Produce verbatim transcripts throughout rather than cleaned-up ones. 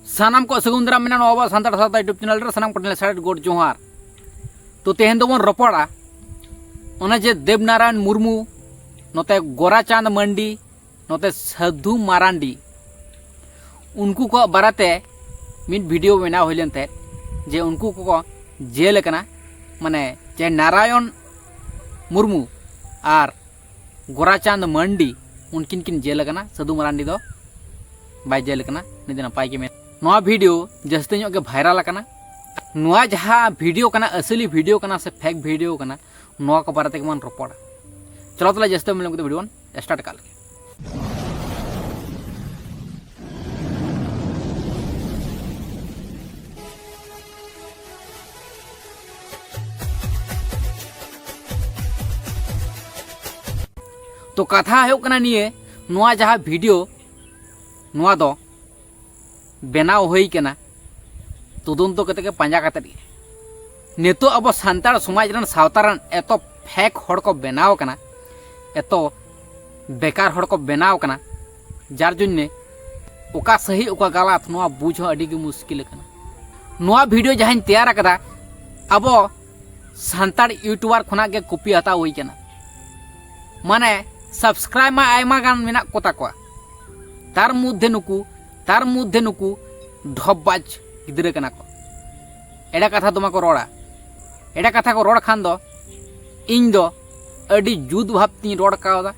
ᱥᱟᱱᱟᱢ ᱠᱚ ᱥᱟᱹᱜᱩᱱ ᱫᱟᱨᱟᱢ ᱢᱮᱱᱟᱜᱼᱟ ᱱᱚᱣᱟ ᱟᱵᱚᱣᱟᱜ ᱥᱟᱱᱛᱟᱲ ᱥᱟᱶᱛᱟ YouTube ᱪᱮᱱᱮᱞ ᱨᱮ᱾ ᱥᱟᱱᱟᱢ ᱠᱚ ᱴᱷᱮᱱ ᱥᱟᱨᱮᱡ ᱜᱚᱰ ᱡᱚᱦᱟᱨ᱾ ᱛᱚ ᱛᱮᱦᱮᱧ ᱫᱚᱵᱚᱱ ᱨᱚᱯᱚᱲᱟ ᱚᱱᱟ ᱡᱮ ᱫᱮᱵᱽᱱᱟᱨᱟᱭᱚᱱ ᱢᱩᱨᱢᱩ, ᱱᱚᱛᱮ ᱜᱳᱨᱟᱪᱟᱸᱫᱽ ᱢᱟᱱᱰᱤ, ᱱᱚᱛᱮ ᱥᱟᱹᱫᱷᱩ ᱢᱟᱨᱟᱱᱰᱤ, ᱩᱱᱠᱩ ᱠᱚᱣᱟᱜ ᱵᱟᱨᱮᱛᱮ ᱢᱤᱫ ᱵᱷᱤᱰᱤᱭᱳ ᱵᱮᱱᱟᱣ ᱦᱩᱭ ᱞᱮᱱ ᱛᱟᱦᱮᱸᱫ ᱡᱮ ᱩᱱᱠᱩ ᱠᱚᱠᱚ ᱡᱮᱞ ᱟᱠᱟᱱᱟ, ᱢᱟᱱᱮ ᱡᱮ ᱱᱟᱨᱟᱭᱚᱱ ᱢᱩᱨᱢᱩ ᱟᱨ ᱜᱳᱨᱟᱪᱟᱸᱫᱽ ᱢᱟᱱᱰᱤ ᱩᱱᱠᱤᱱ ᱠᱤᱱ ᱡᱮᱞ ᱟᱠᱟᱱᱟ, ᱥᱟᱹᱫᱷᱩ ᱢᱟᱨᱟᱱᱰᱤ ᱫᱚ ᱵᱟᱭ ᱡᱮᱞ ᱟᱠᱟᱱᱟ, ᱩᱱᱤ ᱫᱚ ᱱᱟᱯᱟᱭ ᱜᱮ ᱢᱮᱱᱟᱭᱟ᱾ ᱱᱚᱣᱟ ᱵᱷᱤᱰᱤᱭᱳ ᱡᱟᱹᱥᱛᱤ ᱧᱚᱜ ᱜᱮ ᱵᱷᱟᱭᱨᱟᱞ ᱟᱠᱟᱱᱟ᱾ ᱱᱚᱣᱟ ᱡᱟᱦᱟᱸ ᱵᱷᱤᱰᱤᱭᱳ ᱠᱟᱱᱟ, ᱟᱥᱚᱞᱤ ᱵᱷᱤᱰᱤᱭᱳ ᱠᱟᱱᱟ ᱥᱮ ᱯᱷᱮᱠ ᱵᱷᱤᱰᱤᱭᱳ ᱠᱟᱱᱟ, ᱱᱚᱣᱟ ᱠᱚ ᱵᱟᱨᱮ ᱛᱮᱜᱮ ᱵᱚᱱ ᱨᱚᱯᱚᱲᱟ᱾ ᱪᱚᱞᱚ ᱛᱟᱦᱚᱞᱮ ᱡᱟᱹᱥᱛᱤ ᱵᱟᱝ ᱵᱤᱞᱚᱢ ᱠᱟᱛᱮ ᱵᱷᱤᱰᱤᱭᱳ ᱵᱚᱱ ᱥᱴᱟᱨᱴ ᱠᱟᱜ ᱞᱮᱜᱮ᱾ ᱛᱚ ᱠᱟᱛᱷᱟ ᱦᱩᱭᱩᱜ ᱠᱟᱱᱟ ᱱᱤᱭᱟᱹ, ᱱᱚᱣᱟ ᱡᱟᱦᱟᱸ ᱵᱷᱤᱰᱤᱭᱳ, ᱱᱚᱣᱟ ᱫᱚ ᱵᱮᱱᱟᱣ ᱦᱩᱭ ᱠᱟᱱᱟ ᱛᱚᱫᱚᱱᱛᱚ ᱠᱟᱛᱮ ᱜᱮ, ᱯᱟᱸᱡᱟ ᱠᱟᱛᱮ ᱜᱮ᱾ ᱱᱤᱛᱚᱜ ᱟᱵᱚ ᱥᱟᱱᱛᱟᱲ ᱥᱚᱢᱟᱡᱽ ᱨᱮᱱ, ᱥᱟᱶᱛᱟ ᱨᱮᱱ ᱮᱛᱚ ᱯᱷᱮᱠ ᱦᱚᱲ ᱠᱚ ᱵᱮᱱᱟᱣ ᱟᱠᱟᱱᱟ, ᱮᱛᱚ ᱵᱮᱠᱟᱨ ᱦᱚᱲ ᱠᱚ ᱵᱮᱱᱟᱣ ᱟᱠᱟᱱᱟ, ᱡᱟᱨ ᱡᱚᱱᱱᱮ ᱚᱠᱟ ᱥᱟᱹᱦᱤ ᱚᱠᱟ ᱜᱟᱞᱟᱛ ᱱᱚᱣᱟ ᱵᱩᱡᱽ ᱦᱚᱸ ᱟᱹᱰᱤ ᱜᱮ ᱢᱩᱥᱠᱤᱞ ᱟᱠᱟᱱᱟ᱾ ᱱᱚᱣᱟ ᱵᱷᱤᱰᱤᱭᱳ ᱡᱟᱦᱟᱸᱧ ᱛᱮᱭᱟᱨ ᱟᱠᱟᱫᱟ, ᱟᱵᱚ ᱥᱟᱱᱛᱟᱲ ᱤᱭᱩᱴᱩᱵᱟᱨ ᱠᱷᱚᱱᱟᱜ ᱜᱮ ᱠᱚᱯᱤ ᱦᱟᱛᱟᱣ ᱦᱩᱭ ᱠᱟᱱᱟ᱾ ᱢᱟᱱᱮ ᱥᱟᱵᱥᱠᱨᱟᱭᱤᱵ ᱢᱟ ᱟᱭᱢᱟ ᱜᱟᱱ ᱢᱮᱱᱟᱜ ᱠᱚ ᱛᱟᱠᱚᱣᱟ, ᱛᱟᱨ ᱢᱚᱫᱽᱫᱷᱮ ᱱᱩᱠᱩ, ᱛᱟᱨ ᱢᱚᱫᱽᱫᱷᱮ ᱱᱩᱠᱩ ᱰᱷᱚᱯᱵᱟᱡᱽ ᱜᱤᱫᱽᱨᱟᱹ ᱠᱟᱱᱟ ᱠᱚ᱾ ᱮᱲᱮ ᱠᱟᱛᱷᱟ ᱫᱚᱢᱮ ᱠᱚ ᱨᱚᱲᱟ᱾ ᱮᱲᱮ ᱠᱟᱛᱷᱟ ᱠᱚ ᱨᱚᱲ ᱠᱷᱟᱱ ᱫᱚ ᱤᱧ ᱫᱚ ᱟᱹᱰᱤ ᱡᱩᱛ ᱵᱷᱟᱵᱽ ᱛᱤᱧ ᱨᱚᱲ ᱠᱟᱣᱫᱟ᱾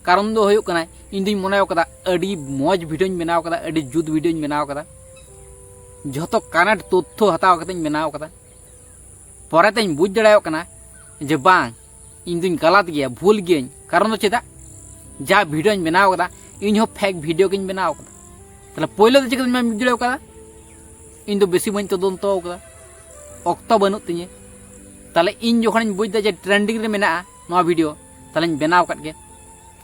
ᱠᱟᱨᱚᱱ ᱫᱚ ᱦᱩᱭᱩᱜ ᱠᱟᱱᱟ, ᱤᱧ ᱫᱩᱧ ᱢᱚᱱᱮ ᱠᱟᱫᱟ ᱟᱹᱰᱤ ᱢᱚᱡᱽ ᱵᱷᱤᱰᱤᱭᱳᱧ ᱵᱮᱱᱟᱣ ᱠᱟᱫᱟ, ᱟᱹᱰᱤ ᱡᱩᱛ ᱵᱷᱤᱰᱤᱭᱳᱧ ᱵᱮᱱᱟᱣ ᱠᱟᱫᱟ, ᱡᱷᱚᱛᱚ ᱠᱟᱨᱮᱱᱴ ᱛᱚᱛᱛᱷᱚ ᱦᱟᱛᱟᱣ ᱠᱟᱛᱮᱧ ᱵᱮᱱᱟᱣ ᱠᱟᱫᱟ᱾ ᱯᱚᱨᱮᱛᱮᱧ ᱵᱩᱡᱽ ᱫᱟᱲᱮᱭᱟᱜ ᱠᱟᱱᱟ ᱡᱮ ᱵᱟᱝ, ᱤᱧ ᱫᱩᱧ ᱜᱟᱞᱟᱛ ᱜᱮᱭᱟ, ᱵᱷᱩᱞ ᱜᱤᱭᱟᱹᱧ᱾ ᱠᱟᱨᱚᱱ ᱫᱚ ᱪᱮᱫᱟᱜ? ᱡᱟ ᱵᱷᱤᱰᱤᱭᱳᱧ ᱵᱮᱱᱟᱣ ᱠᱟᱫᱟ, ᱤᱧ ᱦᱚᱸ ᱯᱷᱮᱠ ᱵᱷᱤᱰᱤᱭᱳ ᱜᱤᱧ ᱵᱮᱱᱟᱣ ᱠᱟᱫᱟ᱾ ᱛᱟᱦᱞᱮ ᱯᱳᱭᱞᱳ ᱫᱚ ᱪᱤᱠᱟᱹᱛᱮᱧ ᱵᱩᱡᱽ ᱫᱟᱲᱮ ᱠᱟᱫᱟ? ᱤᱧ ᱫᱚ ᱵᱮᱥᱤ ᱵᱟᱹᱧ ᱛᱚᱫᱚᱱᱛᱚ ᱠᱟᱫᱟ, ᱚᱠᱛᱚ ᱵᱟᱹᱱᱩᱜ ᱛᱤᱧᱟᱹ᱾ ᱛᱟᱦᱞᱮ ᱤᱧ ᱡᱚᱠᱷᱚᱱᱤᱧ ᱵᱩᱡᱽ ᱫᱟ ᱡᱮ ᱴᱨᱮᱱᱰᱤᱝ ᱨᱮ ᱢᱮᱱᱟᱜᱼᱟ ᱱᱚᱣᱟ ᱵᱷᱤᱰᱤᱭᱳ, ᱛᱟᱦᱞᱮᱧ ᱵᱮᱱᱟᱣ ᱠᱟᱫ ᱜᱮ᱾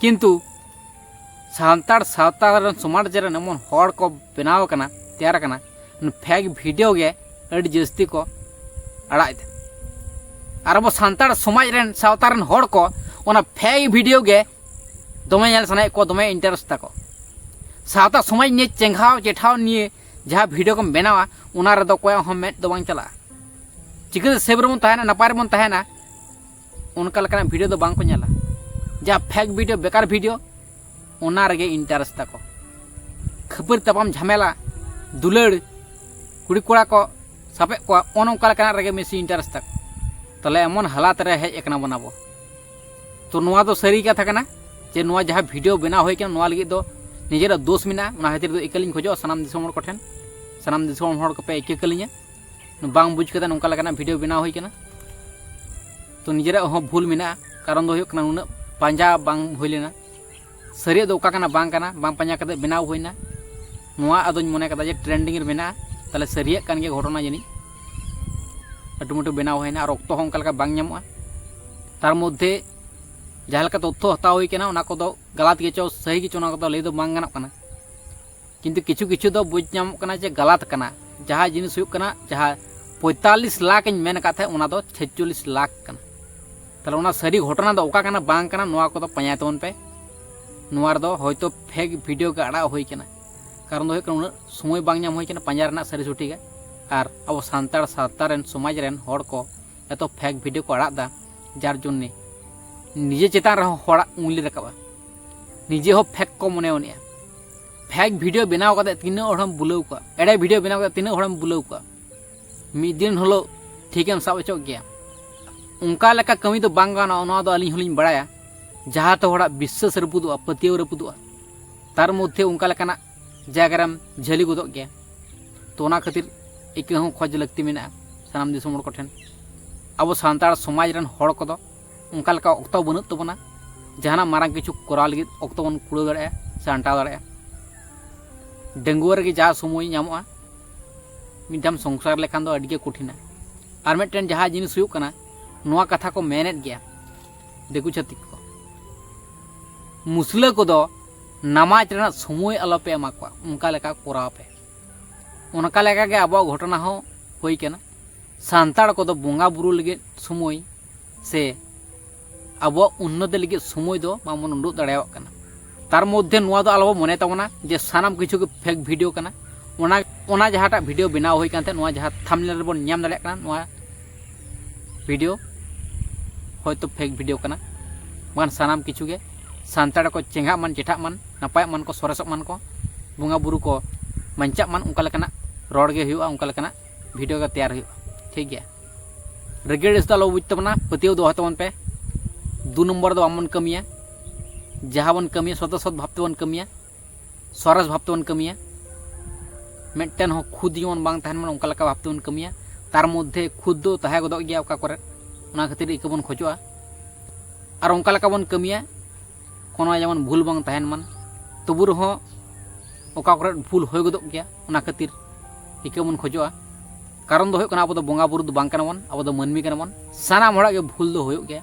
ᱠᱤᱱᱛᱩ ᱥᱟᱱᱛᱟᱲ ᱥᱟᱶᱛᱟ ᱨᱮᱱ, ᱥᱚᱢᱟᱡᱽ ᱨᱮᱱ ᱮᱢᱚᱱ ᱦᱚᱲ ᱠᱚ ᱵᱮᱱᱟᱣ ᱟᱠᱟᱱᱟ, ᱛᱮᱭᱟᱨ ᱟᱠᱟᱱᱟ, ᱯᱷᱮᱠ ᱵᱷᱤᱰᱤᱭᱳ ᱜᱮ ᱟᱹᱰᱤ ᱡᱟᱹᱥᱛᱤ ᱠᱚ ᱟᱲᱟᱜ ᱮᱫᱟ᱾ ᱟᱨ ᱟᱵᱚ ᱥᱟᱱᱛᱟᱲ ᱥᱚᱢᱟᱡᱽ ᱨᱮᱱ, ᱥᱟᱶᱛᱟ ᱨᱮᱱ ᱦᱚᱲ ᱠᱚ ᱚᱱᱟ ᱯᱷᱮᱠ ᱵᱷᱤᱰᱤᱭᱳ ᱜᱮ ᱫᱚᱢᱮ ᱧᱮᱞ ᱥᱟᱱᱟᱭᱮᱫ ᱠᱚᱣᱟ, ᱫᱚᱢᱮ ᱤᱱᱴᱟᱨᱮᱥᱴ ᱛᱟᱠᱚ᱾ ᱥᱟᱶᱛᱟ ᱥᱚᱢᱟᱡᱽ ᱱᱤᱭᱮ ᱪᱮᱸᱜᱷᱟᱣ ᱪᱮᱴᱷᱟᱣ ᱱᱤᱭᱮ ᱡᱟᱦᱟᱸ ᱵᱷᱤᱰᱤᱭᱳ ᱠᱚᱢ ᱵᱮᱱᱟᱣᱟ, ᱚᱱᱟ ᱨᱮᱫᱚ ᱚᱠᱚᱭᱟᱜ ᱦᱚᱸ ᱢᱮᱫ ᱫᱚ ᱵᱟᱝ ᱪᱟᱞᱟᱜᱼᱟ᱾ ᱪᱤᱠᱟᱹᱛᱮ ᱥᱮᱵᱷ ᱨᱮᱵᱚᱱ ᱛᱟᱦᱮᱱᱟ, ᱱᱟᱯᱟᱭ ᱨᱮᱵᱚᱱ ᱛᱟᱦᱮᱱᱟ, ᱚᱱᱠᱟ ᱞᱮᱠᱟᱱᱟᱜ ᱵᱷᱤᱰᱤᱭᱳ ᱫᱚ ᱵᱟᱝ ᱠᱚ ᱧᱮᱞᱟ᱾ ᱡᱟᱦᱟᱸ ᱯᱷᱮᱠ ᱵᱷᱤᱰᱤᱭᱳ, ᱵᱮᱠᱟᱨ ᱵᱷᱤᱰᱤᱭᱳ, ᱚᱱᱟ ᱨᱮᱜᱮ ᱤᱱᱴᱟᱨᱮᱥᱴ ᱛᱟᱠᱚ᱾ ᱠᱷᱟᱹᱯᱟᱹᱨᱤ ᱛᱟᱯᱟᱢ ᱡᱷᱟᱢᱮᱞᱟ, ᱫᱩᱞᱟᱹᱲ, ᱠᱩᱲᱤ ᱠᱚᱲᱟ ᱠᱚ ᱥᱟᱵᱮᱫ ᱠᱚᱣᱟ, ᱚᱱ ᱚᱱᱠᱟ ᱞᱮᱠᱟᱱᱟᱜ ᱨᱮᱜᱮ ᱵᱮᱥᱤ ᱤᱱᱴᱟᱨᱮᱥᱴ ᱛᱟᱠᱚ᱾ ᱛᱟᱦᱞᱮ ᱮᱢᱚᱱ ᱦᱟᱞᱟᱛ ᱨᱮ ᱦᱮᱡ ᱟᱠᱟᱱᱟ ᱵᱚᱱ ᱟᱵᱚ᱾ ᱛᱚ ᱱᱚᱣᱟ ᱫᱚ ᱥᱟᱹᱨᱤ ᱠᱟᱛᱷᱟ ᱠᱟᱱᱟ ᱡᱮ ᱱᱚᱣᱟ ᱡᱟᱦᱟᱸ ᱵᱷᱤᱰᱤᱭᱳ ᱵᱮᱱᱟᱣ ᱦᱩᱭ ᱠᱟᱱᱟ, ᱱᱚᱣᱟ ᱞᱟᱹᱜᱤᱫ ᱫᱚ ᱱᱤᱡᱮᱨᱟᱜ ᱫᱳᱥ ᱢᱮᱱᱟᱜᱼᱟ᱾ ᱚᱱᱟ ᱠᱷᱟᱹᱛᱤᱨ ᱫᱚ ᱤᱠᱟᱹᱞᱤᱧ ᱠᱷᱚᱡᱚᱜᱼᱟ ᱥᱟᱱᱟᱢ ᱫᱤᱥᱚᱢ ᱦᱚᱲ ᱠᱚᱴᱷᱮᱱ, ᱥᱟᱱᱟᱢ ᱫᱤᱥᱚᱢ ᱦᱚᱲ ᱠᱚᱯᱮ ᱤᱠᱟᱹ ᱠᱟᱹᱞᱤᱧᱟ᱾ ᱵᱟᱝ ᱵᱩᱡᱽ ᱠᱟᱛᱮ ᱱᱚᱝᱠᱟ ᱞᱮᱠᱟᱱᱟᱜ ᱵᱷᱤᱰᱤᱭᱳ ᱵᱮᱱᱟᱣ ᱦᱩᱭ ᱠᱟᱱᱟ᱾ ᱛᱚ ᱱᱤᱡᱮᱨᱟᱜ ᱦᱚᱸ ᱵᱷᱩᱞ ᱢᱮᱱᱟᱜᱼᱟ, ᱠᱟᱨᱚᱱ ᱫᱚ ᱦᱩᱭᱩᱜ ᱠᱟᱱᱟ ᱩᱱᱟᱹᱜ ᱯᱟᱸᱡᱟ ᱵᱟᱝ ᱦᱩᱭ ᱞᱮᱱᱟ᱾ ᱥᱟᱹᱨᱤᱭᱟᱜ ᱫᱚ ᱚᱠᱟ ᱠᱟᱱᱟ ᱵᱟᱝ ᱠᱟᱱᱟ, ᱵᱟᱝ ᱯᱟᱸᱡᱟ ᱠᱟᱛᱮ ᱵᱮᱱᱟᱣ ᱦᱩᱭᱱᱟ᱾ ᱱᱚᱣᱟ ᱟᱫᱚᱧ ᱢᱚᱱᱮ ᱠᱟᱫᱟ ᱡᱮ ᱴᱨᱮᱱᱰᱤᱝ ᱨᱮ ᱢᱮᱱᱟᱜᱼᱟ, ᱛᱟᱦᱞᱮ ᱥᱟᱹᱨᱤᱭᱟᱜ ᱠᱟᱱ ᱜᱮᱭᱟ ᱜᱷᱚᱴᱚᱱᱟ ᱡᱟᱹᱱᱤᱡ᱾ ᱟᱹᱴᱩᱢᱟᱹᱴᱩ ᱵᱮᱱᱟᱣ ᱦᱩᱭᱱᱟ ᱟᱨ ᱚᱠᱛᱚ ᱦᱚᱸ ᱚᱱᱠᱟ ᱞᱮᱠᱟ ᱵᱟᱝ ᱧᱟᱢᱚᱜᱼᱟ᱾ ᱛᱟᱨ ᱢᱚᱫᱽᱫᱷᱮ ᱡᱟᱦᱟᱸ ᱞᱮᱠᱟ ᱛᱚᱛᱛᱷᱚ ᱦᱟᱛᱟᱣ ᱦᱩᱭ ᱠᱟᱱᱟ, ᱚᱱᱟ ᱠᱚᱫᱚ ᱜᱟᱞᱟᱛ ᱜᱮᱪᱚ ᱥᱟᱹᱦᱤ ᱜᱮᱪᱚ, ᱚᱱᱟ ᱠᱚᱫᱚ ᱞᱟᱹᱭ ᱫᱚ ᱵᱟᱝ ᱜᱟᱱᱚᱜ ᱠᱟᱱᱟ᱾ ᱠᱤᱱᱛᱩ ᱠᱤᱪᱷᱩ ᱠᱤᱪᱷᱩ ᱫᱚ ᱵᱩᱡᱽ ᱧᱟᱢᱚᱜ ᱠᱟᱱᱟ ᱡᱮ ᱜᱟᱞᱟᱛ ᱠᱟᱱᱟ᱾ ᱡᱟᱦᱟᱸ ᱡᱤᱱᱤᱥ ᱦᱩᱭᱩᱜ ᱠᱟᱱᱟ, ᱡᱟᱦᱟᱸ ᱯᱚᱸᱭᱛᱟᱞᱞᱤᱥ ᱞᱟᱠᱷ ᱤᱧ ᱢᱮᱱ ᱟᱠᱟᱫ ᱛᱟᱦᱮᱸᱫ, ᱚᱱᱟ ᱫᱚ ᱪᱷᱮᱪᱪᱚᱞᱞᱤᱥ ᱞᱟᱠᱷ ᱠᱟᱱᱟ᱾ ᱛᱟᱦᱞᱮ ᱚᱱᱟ ᱥᱟᱹᱨᱤ ᱜᱷᱚᱴᱚᱱᱟ ᱫᱚ ᱚᱠᱟ ᱠᱟᱱᱟ ᱵᱟᱝ ᱠᱟᱱᱟ, ᱱᱚᱣᱟ ᱠᱚᱫᱚ ᱯᱟᱸᱡᱟᱭ ᱛᱟᱵᱚᱱ ᱯᱮ᱾ ᱱᱚᱣᱟ ᱨᱮᱫᱚ ᱦᱚᱭᱛᱳ ᱯᱷᱮᱠ ᱵᱷᱤᱰᱤᱭᱳ ᱜᱮ ᱟᱲᱟᱜ ᱦᱩᱭ ᱠᱟᱱᱟ᱾ ᱠᱟᱨᱚᱱ ᱫᱚ ᱦᱩᱭᱩᱜ ᱠᱟᱱᱟ, ᱩᱱᱟᱹᱜ ᱥᱚᱢᱚᱭ ᱵᱟᱝ ᱧᱟᱢ ᱦᱩᱭ ᱠᱟᱱᱟ ᱯᱟᱸᱡᱟ ᱨᱮᱱᱟᱜ ᱥᱟᱹᱨᱤ ᱥᱚᱴᱷᱤᱠᱟᱜ᱾ ᱟᱨ ᱟᱵᱚ ᱥᱟᱱᱛᱟᱲ ᱥᱟᱶᱛᱟ ᱨᱮᱱ, ᱥᱚᱢᱟᱡᱽ ᱨᱮᱱ ᱦᱚᱲ ᱠᱚ ᱮᱛᱚ ᱯᱷᱮᱠ ᱵᱷᱤᱰᱤᱭᱳ ᱠᱚ ᱟᱲᱟᱜ ᱮᱫᱟ, ᱡᱟᱨ ᱡᱚᱱᱱᱮ ᱱᱤᱡᱮ ᱪᱮᱛᱟᱱ ᱨᱮᱦᱚᱸ ᱦᱚᱲᱟᱜ ᱩᱝᱞᱤ ᱨᱟᱠᱟᱵᱼᱟ᱾ ᱱᱤᱡᱮ ᱦᱚᱸ ᱯᱷᱮᱠ ᱠᱚ ᱢᱚᱱᱮ ᱟᱹᱱᱤᱡᱼᱟ᱾ ᱯᱷᱮᱠ ᱵᱷᱤᱰᱤᱭᱳ ᱵᱮᱱᱟᱣ ᱠᱟᱛᱮ ᱛᱤᱱᱟᱹᱜ ᱦᱚᱲᱮᱢ ᱵᱩᱞᱟᱹᱣ ᱠᱚᱣᱟ, ᱮᱲᱮ ᱵᱷᱤᱰᱤᱭᱳ ᱵᱮᱱᱟᱣ ᱠᱟᱛᱮ ᱛᱤᱱᱟᱹᱜ ᱦᱚᱲᱮᱢ ᱵᱩᱞᱟᱹᱣ ᱠᱚᱣᱟ᱾ ᱢᱤᱫ ᱫᱤᱱ ᱦᱤᱞᱳᱜ ᱴᱷᱤᱠᱮᱢ ᱥᱟᱵ ᱦᱚᱪᱚᱜ ᱜᱮᱭᱟ᱾ ᱚᱱᱠᱟ ᱞᱮᱠᱟ ᱠᱟᱹᱢᱤ ᱫᱚ ᱵᱟᱝ ᱜᱟᱱᱚᱜᱼᱟ, ᱱᱚᱣᱟ ᱫᱚ ᱟᱹᱞᱤᱧ ᱦᱚᱸᱞᱤᱧ ᱵᱟᱲᱟᱭᱟ᱾ ᱡᱟᱦᱟᱸ ᱛᱮ ᱦᱚᱲᱟᱜ ᱵᱤᱥᱥᱟᱹᱥ ᱨᱟᱹᱯᱩᱫᱚᱜᱼᱟ, ᱯᱟᱹᱛᱭᱟᱹᱣ ᱨᱟᱹᱯᱩᱫᱚᱜᱼᱟ᱾ ᱛᱟᱨ ᱢᱚᱫᱽᱫᱷᱮ ᱚᱱᱠᱟ ᱞᱮᱠᱟᱱᱟᱜ ᱡᱟᱭᱜᱟ ᱨᱮᱢ ᱡᱷᱟᱹᱞᱤ ᱜᱚᱫᱚᱜ ᱜᱮᱭᱟ᱾ ᱛᱚ ᱚᱱᱟ ᱠᱷᱟᱹᱛᱤᱨ ᱤᱠᱟᱹ ᱦᱚᱸ ᱠᱷᱚᱡᱽ ᱞᱟᱹᱠᱛᱤ ᱢᱮᱱᱟᱜᱼᱟ ᱥᱟᱱᱟᱢ ᱫᱤᱥᱚᱢ ᱦᱚᱲ ᱠᱚᱴᱷᱮᱱ᱾ ᱟᱵᱚ ᱥᱟᱱᱛᱟᱲ ᱥᱚᱢᱟᱡᱽ ᱨᱮᱱ ᱦᱚᱲ ᱠᱚᱫᱚ ᱚᱱᱠᱟ ᱞᱮᱠᱟ ᱚᱠᱛᱚ ᱵᱟᱹᱱᱩᱜ ᱛᱟᱵᱚᱱᱟ, ᱡᱟᱦᱟᱱᱟᱜ ᱢᱟᱨᱟᱝ ᱠᱤᱪᱷᱩ ᱠᱚᱨᱟᱣ ᱞᱟᱹᱜᱤᱫ ᱚᱠᱛᱚ ᱵᱚᱱ ᱠᱩᱲᱟᱹᱣ ᱫᱟᱲᱮᱭᱟᱜᱼᱟ ᱥᱮ ᱟᱱᱴᱟᱣ ᱫᱟᱲᱮᱭᱟᱜᱼᱟ᱾ ᱰᱟᱺᱜᱩᱣᱟᱹ ᱨᱮᱜᱮ ᱡᱟ ᱥᱚᱢᱚᱭ ᱧᱟᱢᱚᱜᱼᱟ, ᱢᱤᱫ ᱫᱷᱟᱣ ᱥᱚᱝᱥᱟᱨ ᱞᱮᱠᱷᱟᱱ ᱫᱚ ᱟᱹᱰᱤ ᱜᱮ ᱠᱚᱴᱷᱤᱱᱟ᱾ ᱟᱨ ᱢᱤᱫᱴᱮᱱ ᱡᱟᱦᱟᱸ ᱡᱤᱱᱤᱥ ᱦᱩᱭᱩᱜ ᱠᱟᱱᱟ, ᱱᱚᱣᱟ ᱠᱟᱛᱷᱟ ᱠᱚ ᱢᱮᱱᱮᱫ ᱜᱮᱭᱟ ᱫᱤᱠᱩ ᱪᱷᱟᱹᱛᱤᱠ ᱠᱚ, ᱢᱩᱥᱞᱟᱹ ᱠᱚᱫᱚ ᱱᱟᱢᱟᱡᱽ ᱨᱮᱱᱟᱜ ᱥᱚᱢᱚᱭ ᱟᱞᱚᱯᱮ ᱮᱢᱟ ᱠᱚᱣᱟ, ᱚᱱᱠᱟ ᱞᱮᱠᱟ ᱠᱚᱨᱟᱣ ᱯᱮ᱾ ᱚᱱᱠᱟ ᱞᱮᱠᱟᱜᱮ ᱟᱵᱚᱣᱟᱜ ᱜᱷᱚᱴᱚᱱᱟ ᱦᱚᱸ ᱦᱩᱭ ᱠᱟᱱᱟ᱾ ᱥᱟᱱᱛᱟᱲ ᱠᱚᱫᱚ ᱵᱚᱸᱜᱟ ᱵᱩᱨᱩ ᱞᱟᱹᱜᱤᱫ ᱥᱚᱢᱚᱭ ᱥᱮ ᱟᱵᱚᱣᱟᱜ ᱩᱱᱱᱚᱛᱤ ᱞᱟᱹᱜᱤᱫ ᱥᱚᱢᱚᱭ ᱫᱚ ᱵᱟᱝᱵᱚᱱ ᱩᱰᱩᱠ ᱫᱟᱲᱮᱭᱟᱜ ᱠᱟᱱᱟ᱾ ᱛᱟᱨ ᱢᱚᱫᱽᱫᱷᱮ ᱱᱚᱣᱟ ᱫᱚ ᱟᱞᱚᱵᱚ ᱢᱚᱱᱮ ᱛᱟᱵᱚᱱᱟ ᱡᱮ ᱥᱟᱱᱟᱢ ᱠᱤᱪᱷᱩ ᱜᱮ ᱯᱷᱮᱠ ᱵᱷᱤᱰᱤᱭᱳ ᱠᱟᱱᱟ, ᱚᱱᱟ ᱚᱱᱟ ᱡᱟᱦᱟᱸᱴᱟᱜ ᱵᱷᱤᱰᱤᱭᱳ ᱵᱮᱱᱟᱣ ᱦᱩᱭ ᱠᱟᱱ ᱛᱟᱦᱮᱸᱫ, ᱱᱚᱣᱟ ᱡᱟᱦᱟᱸ ᱛᱷᱟᱢᱵᱱᱮᱞ ᱨᱮᱵᱚᱱ ᱧᱟᱢ ᱫᱟᱲᱮᱭᱟᱜ ᱠᱟᱱᱟ, ᱱᱚᱣᱟ ᱵᱷᱤᱰᱤᱭᱳ ᱦᱚᱭᱛᱳ ᱯᱷᱮᱠ ᱵᱷᱤᱰᱤᱭᱳ ᱠᱟᱱᱟ, ᱵᱟᱝᱠᱷᱟᱱ ᱥᱟᱱᱟᱢ ᱠᱤᱪᱷᱩ ᱜᱮ ᱥᱟᱱᱛᱟᱲ ᱠᱚ ᱪᱮᱸᱜᱷᱟᱜ ᱢᱟᱱ, ᱪᱮᱴᱷᱟᱜ ᱢᱟᱱ, ᱱᱟᱯᱟᱭᱚᱜ ᱢᱟᱱ ᱠᱚ, ᱥᱚᱨᱮᱥᱚᱜ ᱢᱟᱱ ᱠᱚ, ᱵᱚᱸᱜᱟ ᱵᱩᱨᱩ ᱠᱚ ᱵᱟᱧᱪᱟᱜ ᱢᱟᱱ, ᱚᱱᱠᱟ ᱞᱮᱠᱟᱱᱟᱜ ᱨᱚᱲ ᱜᱮ ᱦᱩᱭᱩᱜᱼᱟ, ᱚᱱᱠᱟ ᱞᱮᱠᱟᱱᱟᱜ ᱵᱷᱤᱰᱤᱭᱳ ᱜᱮ ᱛᱮᱭᱟᱨ ᱦᱩᱭᱩᱜᱼᱟ᱾ ᱴᱷᱤᱠ ᱜᱮᱭᱟ, ᱨᱮᱜᱮᱲ ᱫᱚ ᱟᱞᱚ ᱵᱩᱡᱽ ᱛᱟᱵᱚᱱᱟ, ᱯᱟᱹᱛᱭᱟᱹᱣ ᱫᱚᱦᱚᱭ ᱛᱟᱵᱚᱱ ᱯᱮ᱾ ᱫᱩ ᱱᱚᱢᱵᱚᱨ ᱫᱚ ᱵᱟᱵᱚᱱ ᱠᱟᱹᱢᱤᱭᱟ, ᱡᱟᱦᱟᱸ ᱵᱚᱱ ᱠᱟᱹᱢᱤᱭᱟ ᱥᱚᱛ ᱥᱚᱛ ᱵᱷᱟᱵᱽ ᱛᱮᱵᱚᱱ ᱠᱟᱹᱢᱤᱭᱟ, ᱥᱚᱨᱮᱥ ᱵᱷᱟᱵᱽ ᱛᱮᱵᱚᱱ ᱠᱟᱹᱢᱤᱭᱟ᱾ ᱢᱤᱫᱴᱮᱱ ᱦᱚᱸ ᱠᱷᱩᱫ ᱡᱮᱢᱚᱱ ᱵᱟᱝ ᱛᱟᱦᱮᱱ ᱢᱟ, ᱚᱱᱠᱟ ᱞᱮᱠᱟ ᱵᱷᱟᱵᱽ ᱛᱮᱵᱚᱱ ᱠᱟᱹᱢᱤᱭᱟ᱾ ᱛᱟᱨ ᱢᱚᱫᱽᱫᱷᱮ ᱠᱷᱩᱫ ᱫᱚ ᱛᱟᱦᱮᱸ ᱜᱚᱫᱚᱜ ᱜᱮᱭᱟ ᱚᱠᱟ ᱠᱚᱨᱮ, ᱚᱱᱟ ᱠᱷᱟᱹᱛᱤᱨ ᱤᱠᱟᱹ ᱵᱚᱱ ᱠᱷᱚᱡᱚᱜᱼᱟ᱾ ᱟᱨ ᱚᱱᱠᱟ ᱞᱮᱠᱟ ᱵᱚᱱ ᱠᱟᱹᱢᱤᱭᱟ, ᱠᱳᱱᱳ ᱡᱮᱢᱚᱱ ᱵᱷᱩᱞ ᱵᱟᱝ ᱛᱟᱦᱮᱱ ᱢᱟ᱾ ᱛᱚᱵᱩ ᱨᱮᱦᱚᱸ ᱚᱠᱟ ᱠᱚᱨᱮ ᱵᱷᱩᱞ ᱦᱩᱭ ᱜᱚᱫᱚᱜ ᱜᱮᱭᱟ, ᱚᱱᱟ ᱠᱷᱟᱹᱛᱤᱨ ᱤᱠᱟᱹ ᱵᱚᱱ ᱠᱷᱚᱡᱚᱜᱼᱟ᱾ ᱠᱟᱨᱚᱱ ᱫᱚ ᱦᱩᱭᱩᱜ ᱠᱟᱱᱟ, ᱟᱵᱚ ᱫᱚ ᱵᱚᱸᱜᱟ ᱵᱩᱨᱩ ᱫᱚ ᱵᱟᱝ ᱠᱟᱱᱟ ᱵᱚᱱ, ᱟᱵᱚ ᱫᱚ ᱢᱟᱹᱱᱢᱤ ᱠᱟᱱᱟ ᱵᱚᱱ᱾ ᱥᱟᱱᱟᱢ ᱦᱚᱲᱟᱜ ᱜᱮ ᱵᱷᱩᱞ ᱫᱚ ᱦᱩᱭᱩᱜ ᱜᱮᱭᱟ᱾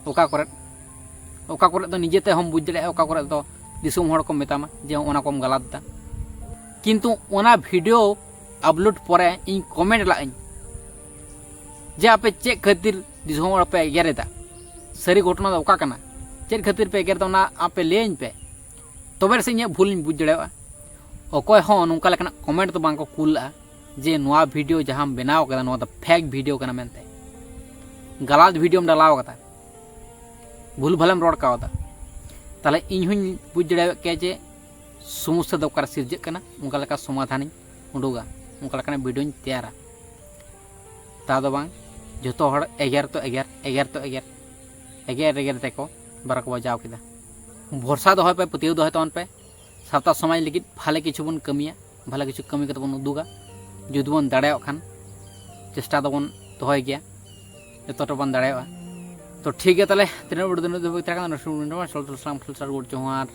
ᱚᱠᱟ ᱠᱚᱨᱮ ᱚᱠᱟ ᱠᱚᱨᱮ ᱫᱚ ᱱᱤᱡᱮ ᱛᱮᱦᱚᱸᱢ ᱵᱩᱡᱽ ᱫᱟᱲᱮᱭᱟᱜᱼᱟ, ᱚᱠᱟ ᱠᱚᱨᱮ ᱫᱚ ᱫᱤᱥᱚᱢ ᱦᱚᱲ ᱠᱚ ᱢᱮᱛᱟᱢᱟ ᱡᱮ ᱚᱱᱟ ᱠᱚᱢ ᱜᱟᱞᱟᱛ ᱫᱟ᱾ ᱠᱤᱱᱛᱩ ᱚᱱᱟ ᱵᱷᱤᱰᱤᱭᱳ ᱟᱯᱞᱳᱰ ᱯᱚᱨᱮ ᱤᱧ ᱠᱚᱢᱮᱱᱴ ᱞᱟᱜ ᱟᱹᱧ ᱡᱮ ᱟᱯᱮ ᱪᱮᱫ ᱠᱷᱟᱹᱛᱤᱨ ᱫᱤᱥᱚᱢ ᱦᱚᱲ ᱯᱮ ᱮᱜᱮᱨ ᱮᱫᱟ, ᱥᱟᱹᱨᱤ ᱜᱷᱚᱴᱚᱱᱟ ᱫᱚ ᱚᱠᱟ ᱠᱟᱱᱟ, ᱪᱮᱫ ᱠᱷᱟᱹᱛᱤᱨ ᱯᱮ ᱮᱜᱮᱨ ᱮᱫᱟ, ᱚᱱᱟ ᱟᱯᱮ ᱞᱟᱹᱭᱟᱹᱧ ᱯᱮ, ᱛᱚᱵᱮ ᱥᱮ ᱤᱧᱟᱹᱜ ᱵᱷᱩᱞ ᱤᱧ ᱵᱩᱡᱽ ᱫᱟᱲᱮᱭᱟᱜᱼᱟ᱾ ᱚᱠᱚᱭ ᱦᱚᱸ ᱱᱚᱝᱠᱟ ᱞᱮᱠᱟᱱᱟᱜ ᱠᱚᱢᱮᱱᱴ ᱫᱚ ᱵᱟᱝ ᱠᱚ ᱠᱩᱞ ᱞᱟᱜᱼᱟ ᱡᱮ ᱱᱚᱣᱟ ᱵᱷᱤᱰᱤᱭᱳ ᱡᱟᱦᱟᱸᱢ ᱵᱮᱱᱟᱣ ᱠᱟᱫᱟ, ᱱᱚᱣᱟ ᱫᱚ ᱯᱷᱮᱠ ᱵᱷᱤᱰᱤᱭᱳ ᱠᱟᱱᱟ ᱢᱮᱱᱛᱮ, ᱜᱟᱞᱟᱛ ᱵᱷᱤᱰᱤᱭᱳᱢ ᱰᱟᱞᱟᱣ ᱠᱟᱫᱟ, ᱵᱷᱩᱞ ᱵᱷᱟᱞᱮᱢ ᱨᱚᱲ ᱠᱟᱣᱫᱟ᱾ ᱛᱟᱦᱞᱮ ᱤᱧ ᱦᱚᱸᱧ ᱵᱩᱡᱽ ᱫᱟᱲᱮᱭᱟᱜ ᱠᱮᱭᱟ ᱡᱮ ᱥᱚᱢᱚᱥᱥᱟ ᱫᱚ ᱚᱠᱟᱨᱮ ᱥᱤᱨᱡᱟᱹᱜ ᱠᱟᱱᱟ, ᱚᱱᱠᱟ ᱞᱮᱠᱟ ᱥᱚᱢᱟᱫᱷᱟᱱᱤᱧ ᱩᱰᱩᱠᱟ, ᱚᱱᱠᱟ ᱞᱮᱠᱟᱱᱟᱜ ᱵᱷᱤᱰᱤᱭᱳᱧ ᱛᱮᱭᱟᱨᱟ᱾ ᱛᱟ ᱫᱚ ᱵᱟᱝ, ᱡᱷᱚᱛᱚ ᱦᱚᱲ ᱮᱜᱮᱨ ᱛᱚ ᱮᱜᱮᱨ, ᱮᱜᱮᱨ ᱛᱚ ᱮᱜᱮᱨ, ᱮᱜᱮᱨ ᱮᱜᱮᱨ ᱛᱮᱠᱚ ᱵᱟᱨᱚ ᱠᱚ ᱵᱟᱡᱟᱣ ᱠᱮᱫᱟ᱾ ᱵᱷᱚᱨᱥᱟ ᱫᱚᱦᱚᱭ ᱯᱮ, ᱯᱟᱹᱛᱭᱟᱹᱣ ᱫᱚᱦᱚᱭ ᱛᱟᱵᱚᱱ ᱯᱮ᱾ ᱥᱟᱶᱛᱟ ᱥᱚᱢᱟᱡᱽ ᱞᱟᱹᱜᱤᱫ ᱵᱷᱟᱞᱮ ᱠᱤᱪᱷᱩ ᱵᱚᱱ ᱠᱟᱹᱢᱤᱭᱟ, ᱵᱷᱟᱞᱮ ᱠᱤᱪᱷᱩ ᱠᱟᱹᱢᱤ ᱠᱟᱛᱮ ᱵᱚᱱ ᱩᱫᱩᱜᱟ᱾ ᱡᱩᱫᱤ ᱵᱚᱱ ᱫᱟᱲᱮᱭᱟᱜ ᱠᱷᱟᱱ ᱪᱮᱥᱴᱟ ᱫᱚᱵᱚᱱ ᱫᱚᱦᱚᱭ ᱜᱮᱭᱟ, ᱡᱚᱛᱚᱴᱟ ᱵᱚᱱ ᱫᱟᱲᱮᱭᱟᱜᱼᱟ᱾ ᱛᱚ ᱴᱷᱤᱠ ᱜᱮᱭᱟ, ᱛᱟᱦᱞᱮ ᱛᱤᱱᱟᱹᱜ ᱵᱚᱲ ᱫᱤᱱ ᱫᱚ ᱛᱟᱦᱮᱸ ᱠᱟᱱᱟ, ᱥᱟᱞ ᱥᱟᱞ ᱥᱟᱞ ᱥᱟᱞ ᱜᱩᱰ ᱡᱚᱦᱟᱨ᱾